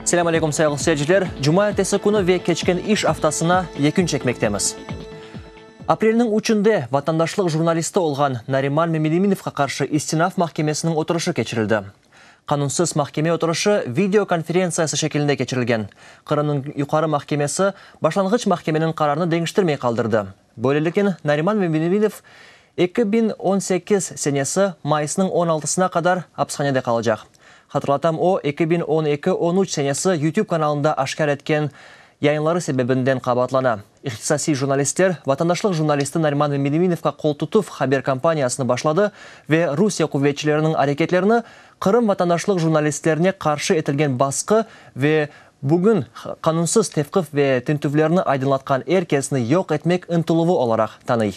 Selâm aleykum, sayğılı seyirciler! Cumaertesi künü ve keçken iş aftasına yekün çekmektemiz. Aprelniñ üçünde vatandaşlıq jurnalisti olğan Nariman Memedeminovqa qarşı istinaf mahkemesiniñ oturışı keçirildi. Qanunsız mahkeme oturışı video konferentsiyası şekilinde keçirilgen. Qırımnıñ Yuqarı mahkemesi başlanğıç mahkemeniñ qararını deñiştirmey qaldırdı. Böyleliknen, Nariman Memedemilov 2018 senesi mayısnıñ on altısına qadar apishanede qalacaq. Hatırlatam, o, 2012 on üç senesi YouTube kanalında aşkâr etken yayınları sebebinden qabaatlana. İhtisasiy jurnalistler vatandaşlıq jurnalisti Nariman Memedeminovqa qoltutuv haber kampaniyasını başladı ve Rusiye quvetçileriniñ areketlerini Qırım vatandaşlıq jurnalistlerine qarşı etilgen basqı ve bugün qanunsız tevqif ve tintüvlerni aydınlatqan er kesni yoq etmek ıntıluvı olaraq tanıy.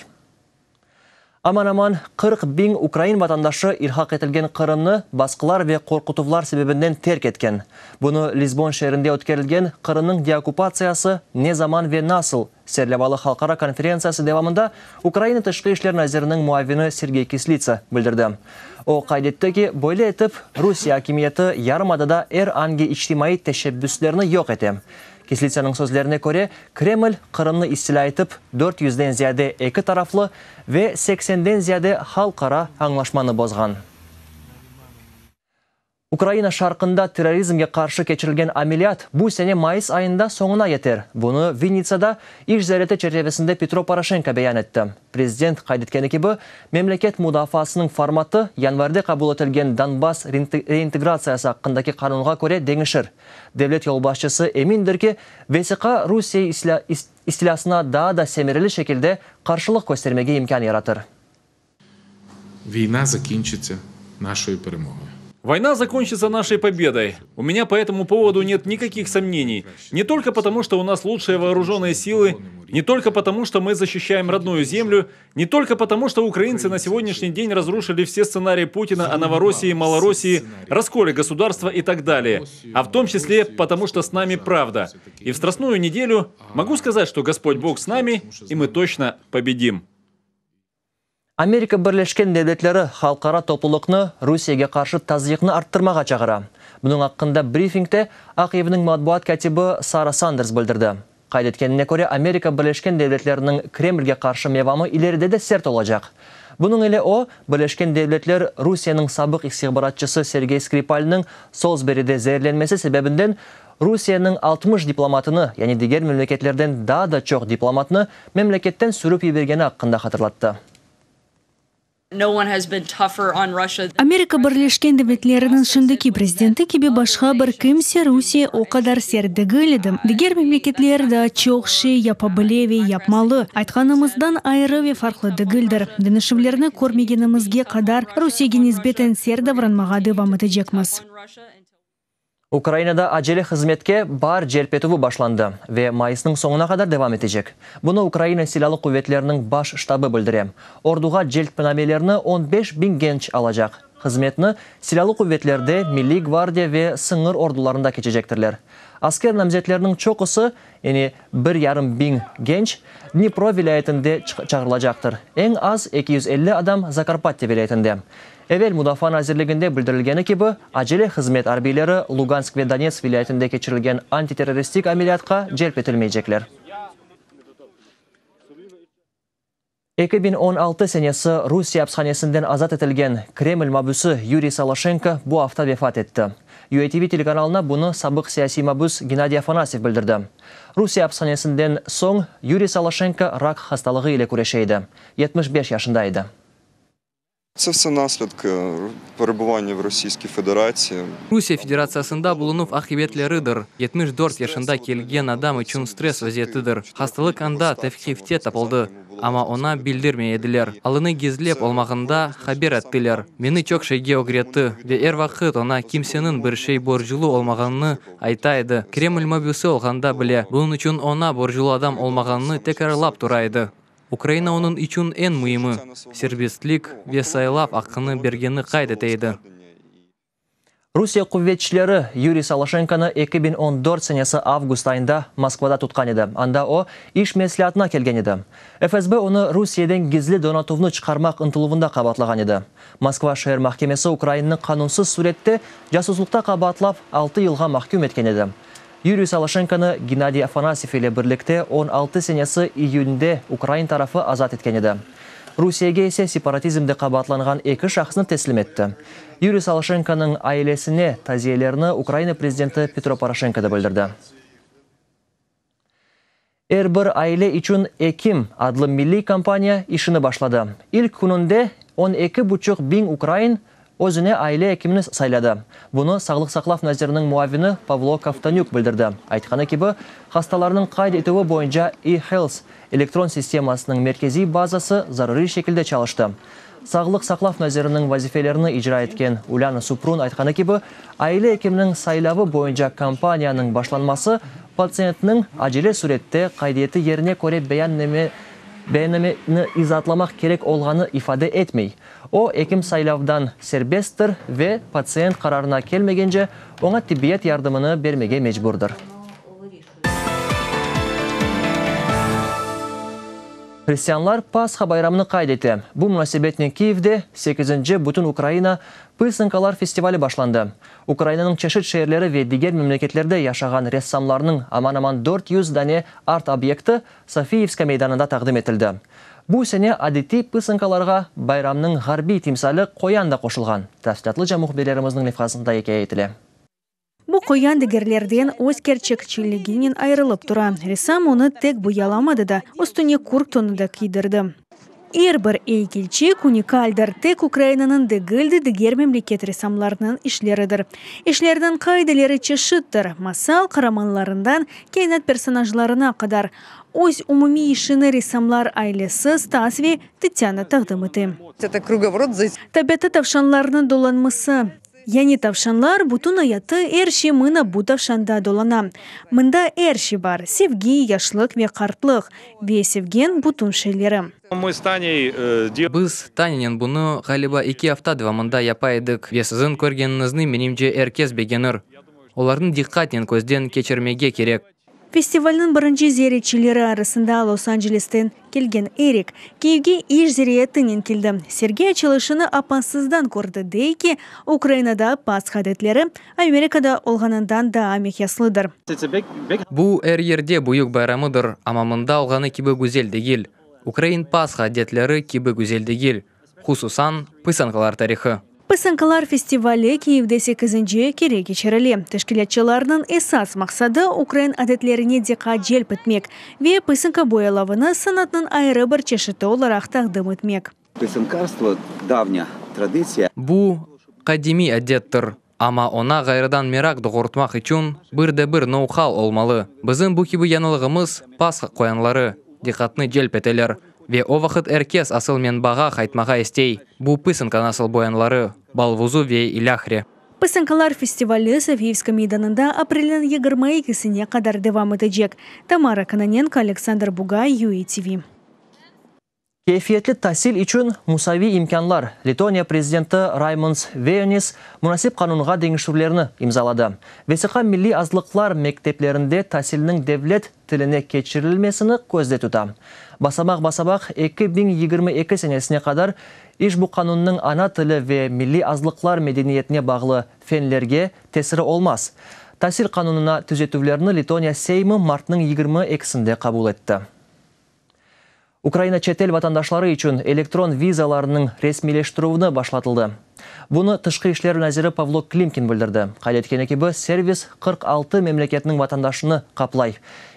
Aman-aman 40 biñ ukrain vatandaşı ilhaq etilgen Qırımnı basqılar ve qorqutuvlar sebebinden terk etken. Bunı Lisbon şeerinde ötkerilgen Qırımnıñ deokkupatsiyası ne zaman ve nasıl serlevalı halqara konferentsiyası devamında Ukraina Tışqı işler naziriniñ muavini Sergey Kislitsa bildirdi. O qayd etti ki, böyle etip Rusiye akimiyeti yarımadada er angi içtimaiy teşebbüslerni yoq ete. Kislitsanıñ sözlerine köre, Kreml Qırımnı istilâ etip, 400-den ziyade eki taraflı ve 80-den ziyade halqara añlaşmanı bozğan. Ukraina şarqında terrorizmge qarşı keçirilgen ameliyat bu sene mayıs ayında soñuna yeter. Bunı Vinnitsada iş ziyareti çerçivesinde Petro Poroşenko beyan etti. Prezident qayd etkeni kibi, memleket mudafaasınıñ formatı yanvarde qabul etilgen Donbass reintegratsiyası aqqındaki qanunğa köre deñişir. Devlet yolbaşçısı emindir ki, vesiqa Rusiye istilâsına daa da semereli şekilde qarşılıq köstermege imkân yaratır. Війна закінчиться нашою перемогою. Война закончится нашей победой. У меня по этому поводу нет никаких сомнений. Не только потому, что у нас лучшие вооруженные силы, не только потому, что мы защищаем родную землю, не только потому, что украинцы на сегодняшний день разрушили все сценарии Путина о Новороссии, Малороссии, расколе государства и так далее, а в том числе потому, что с нами правда. И в Страстную неделю могу сказать, что Господь Бог с нами, и мы точно победим. Amerika Birleşken Devletleri halqara toplulıqnı Rusiyege qarşı tazyıqnı arttırmağa çağıra. Bunıñ aqqında brifingde Aq Evniñ matbuat kâtibi Sara Sanders bildirdi. Qayd etkenine köre, Amerika Birleşken Devletleriniñ Kremlge qarşı mevamı ileride de sert olacaq. Bunıñ ile o, Birleşken Devletler Rusiyeniñ sabıq istihbaratçısı Sergey Skripalniñ Solsberide zeerlenmesi sebebinden Rusiyeniñ 60 diplomatını, yani diger memleketlerden daa da çoq diplomatnı memleketten sürip yibergeni aqqında hatırlattı. Amerika Birleşken Devletleriniñ şimdiki prezidenti kibi başqa bir kimse Rusiye o qadar sert degil edi. Diger memleketler daa çoq şey yapa bile ve yapmalı. Aytqanımızdan ayrı ve farqlı degildir. Deñişüvlerni körmegenimizge qadar Rusiyege nisbeten sert davranmağa devam etecekmiz. Ukrainada acele hızmetke baar celp etüvi başlandı ve mayısnıñ soñuna qadar devam etecek. Bunı Ukraina Silâlı quvetleriniñ Baş ştabı bildire. Orduğa celpnamelerni 15 biñ genç alacaq. Hızmetni Silâlı quvetlerde, Milliy gvardiya ve sıñır ordularında keçecektirler. Asker namzetleriniñ çoqusı, yani 1,5 biñ genç, Dnipro vilâyetinde çağırılacaqtır. Eñ az 250 adam Zakarpatye vilâyetinde. Evel Mudafaa nazirliginde bildirilgeni kibi, acele hızmet arbiyleri Lugansk ve Donetsk vilâyetinde keçirilgen antiterroristik ameliyatqa celp etilmeycekler. 2016 senesi Rusiye apishanesinden azat etilgen Kreml mabüsi Yuriy Soloşenko bu afta vefat etti. UATV telekanalına bunı sabıq siyasiy mabüs Gennadiy Afanasyev bildirdi. Rusiye apishanesinden soñ Yuriy Soloşenko rak hastalığı ile küreşe edi. 75 yaşında edi. Це все наслідки перебування в Російській Федерації. Rusiye Federatsiyasında bulunuv aqibetleridir. 74 yaşında kelgen adam içün stress vaziyetidir. Hastalıq anda tevqifte tapıldı, amma oña bildirmey ediler. Alını gizlep olmağanda haber ettiler. Meni çoq şeyge ögretti ve er vaqıt oña kimseniñ bir şey borclu olmağanını ayta edi. Kreml mabüsi olğanda bile, bunıñ içün oña borclu adam olmağanını tekrarlap tura edi. Ukraina onıñ içün eñ müimi, serbestlik ve saylav aqqını bergenini qayd ete edi. Rusiye quvetçileri Yuriy Soloşenkonı 2014 senesi avgust ayında Moskvada tutqan edi. Anda o, iş mesleatına kelgen edi. FSB onı Rusiyeden gizli donatuvnı çıqarmaq ıntıluvında qabaatlağan edi. Moskva şeer mahkemesi ukrainni qanunsız sürette casuslıqta qabaatlap, altı yılğa mahküm etken edi. Yuriy Soloşenkonı Gennadiy Afanasyev ile birlikte 16 senesi iyünde ukrain tarafı azat etken edi. Rusiyege ise separatizmde qabaatlanğan eki şahısnı teslim etti. Yuriy Soloşenkonıñ ailesine taziyelerini Ukraina prezidenti Petro Poroşenko da bildirdi. Er bir aile içün ekim adlı milliy kampaniya işini başladı. İlk kününde on eki buçuq biñ ukrain özüne aile ekimini sayladı. Bunı Sağlıq saqlav naziriniñ muavini Pavlo Kovtonük bildirdi. Aytqanı kibi, hastalarnıñ qayd etüvi boyunca eHealth elektron sistemasınıñ merkeziy bazası zaruriy şekilde çalıştı. Sağlıq saqlav naziriniñ vazifelerini icra etken Ulâna Suprun aytqanı kibi, aile ekiminiñ saylavı boyunca kampaniyanıñ başlanması patsientniñ acele sürette qaydiyeti yerine köre beyanname beyannameni izaatlamaq kerek olğanı ifade etmey. O, ekim saylavdan serbesttir ve patsient qararına kelmegence oña tibbiyet yardımını bermege mecburdır. Hristianlar Pasha bayramını qayd ete. Bu munasebetnen Kiyevde sekizinci Bütünukraina pısınkalar festivali başlandı. Ukrainanıñ çeşit şeerleri ve diger memleketlerde yaşağan ressamlarnıñ aman-aman 400 dane art-obyekti Sofiyevska meydanında taqdim etildi. Bu sene adetiy pısınkalarğa bayramnıñ ğarbiy timsali qoyan da qoşulğan. Tafsilâtlıca mühbirlerimizniñ levhasında ikâye etile. Bu qoyan digerlerden öz kerçekçiliginen ayırılıp tura. Ressam onı tek boyalamadı da, üstüne kürk tonı da kiydirdi. Er bir eykelçik unikaldir, tek Ukrainanıñ degil de, diger memleket ressamlarınıñ işleridir. İşlerniñ qaideleri çeşittir, masal qaramanlarından kâinat personajlarına qadar. Öz umumiy işini ressamlar ailesi Stas ve Tetyana taqdim ete. Tabiatta tavşanlarnıñ dolanması. Yani tavşanlar, bütün ayatı, er şey mına bu tavşanda dolana. Mında er şey bar, sevgi, yaşlıq ve qartlıq, ve sevgen bütün şeyleri. Biz Tanyanen bunı, ğaliba, eki afta devamında yapa edik, ve siziñ körgeniñizni, menimce, er kes begenir. Olarnı diqqatnen közden keçirmege kerek. Festivalniñ birinci ziyaretçileri arasında Los-Ancelesten kelgen Erik, Kiyevge iş ziyaretinen keldi. Sergi açılışını apansızdan kördi, dey ki, Ukrainada Pasha adetleri Amerikada olğanından daa miqyaslıdır. Bu er yerde büyük bayramıdır, amma mında olğanı kibi güzel degil. Ukrain Pasha adetleri kibi güzel degil, hususan, pısankalar tarihı. Pısankalar festivali Kiyevde sekizinci kere keçirile. Teşkilâtçılarnıñ esas maqsadı, ukrain adetlerine diqqat celp etmek ve pısanka boyalavını sanatnıñ ayrı bir çeşiti olaraq taqdim etmek. Pısankarstvo, davnya traditsiya. Bu qadimiy adettir, amma oña ğayrıdan meraq doğurtmaq içün bir de bir nou-hau olmalı. Bizim bu kibi yañılığımız, Pasha qoyanları, diqqatnı celp eteler. Ve o vaqıt er kes asıl menbağa qaytmağa istey, bu pısanka nasıl boyanları, balvuzu ve ilâhre. Pısankalar festivali Sofiyevska meydanında aprelniñ 22-sine qadar devam etecek. Tamara Kononenko, Aleksandr Bugay, UATV. Keyfiyetli tasil içün musaviy imkânlar. Letoniya prezidenti Raymonds Veyonis munasip qanunğa deñişüvlerni imzaladı. Vesiqa milliy azlıqlar mekteplerinde tasilniñ devlet tiline keçirilmesini közde tuta. Basamaq-basamaq 2022 senesine qadar işbu qanunnıñ ana tili ve milliy azlıqlar medeniyetine bağlı fenlerge tesiri olmaz. Tasil qanunına tüzetüvlerni Letoniya Seymi martnıñ 22-sinde qabul etti. Ukraina çetel vatandaşları içün elektron vizalarınıñ resmiyleştirüvni başlatıldı. Bunı Tışqı işler naziri Pavlo Klimkin bildirdi. Qayd etkeni kibi, servis 46 memleketniñ vatandaşını qaplay.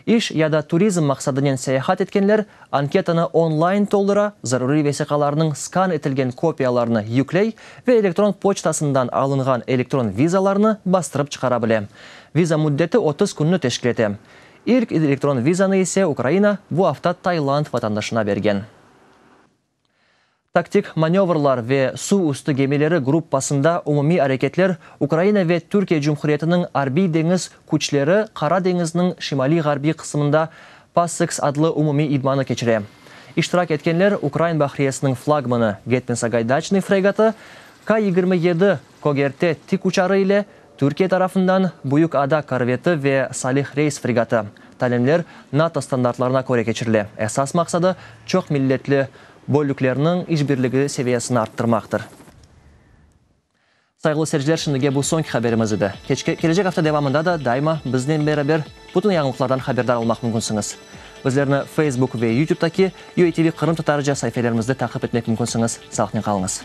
İş ya da turizm maqsadınen seyahat etkenler anketanı online toldura, zaruriy vesiqalarnıñ skan etilgen kopiyalarını yükley ve elektron poçtasından alınğan elektron vizalarnı bastırıp çıqara bile. Viza müddeti 30 künni teşkil ete. İlk elektron vizanı ise Ukraina bu afta Tayland vatandaşına bergen. Taktik manevrlar ve suv üstü gemileri gruppasında umumiy areketler Ukraina ve Türkiye Cumhuriyetiniñ arbiy deñiz küçleri Qara deñizniñ şimaliy-ğarbiy qısmında PASSEX adlı umumiy idmanı keçire. İştirak etkenler ukrain bahriyesiniñ flagmanı Getman Sagaydaçnıy fregatı, K 27 kögerte tik uçarı ile Türkiye tarafından Büyük Ada korveti ve Salih Reis fregatı. Talimler NATO standartlarına köre keçirile. Esas maqsadı, çoq milletli bölüklerniñ işbirligi seviyesini arttırmaqtır. Sayğılı seyirciler, şimdige bu soñki haberimiz edi. Kelecek afta devamında da daima biznen beraber bütün yañılıqlardan haberdar olmaq mümkünsiñiz. Bizlerni Facebook ve YouTube'daki UATV Qırımtatarca saifelerimizde taqip etmek mümkünsiñiz. Sağlıqnen qalıñız.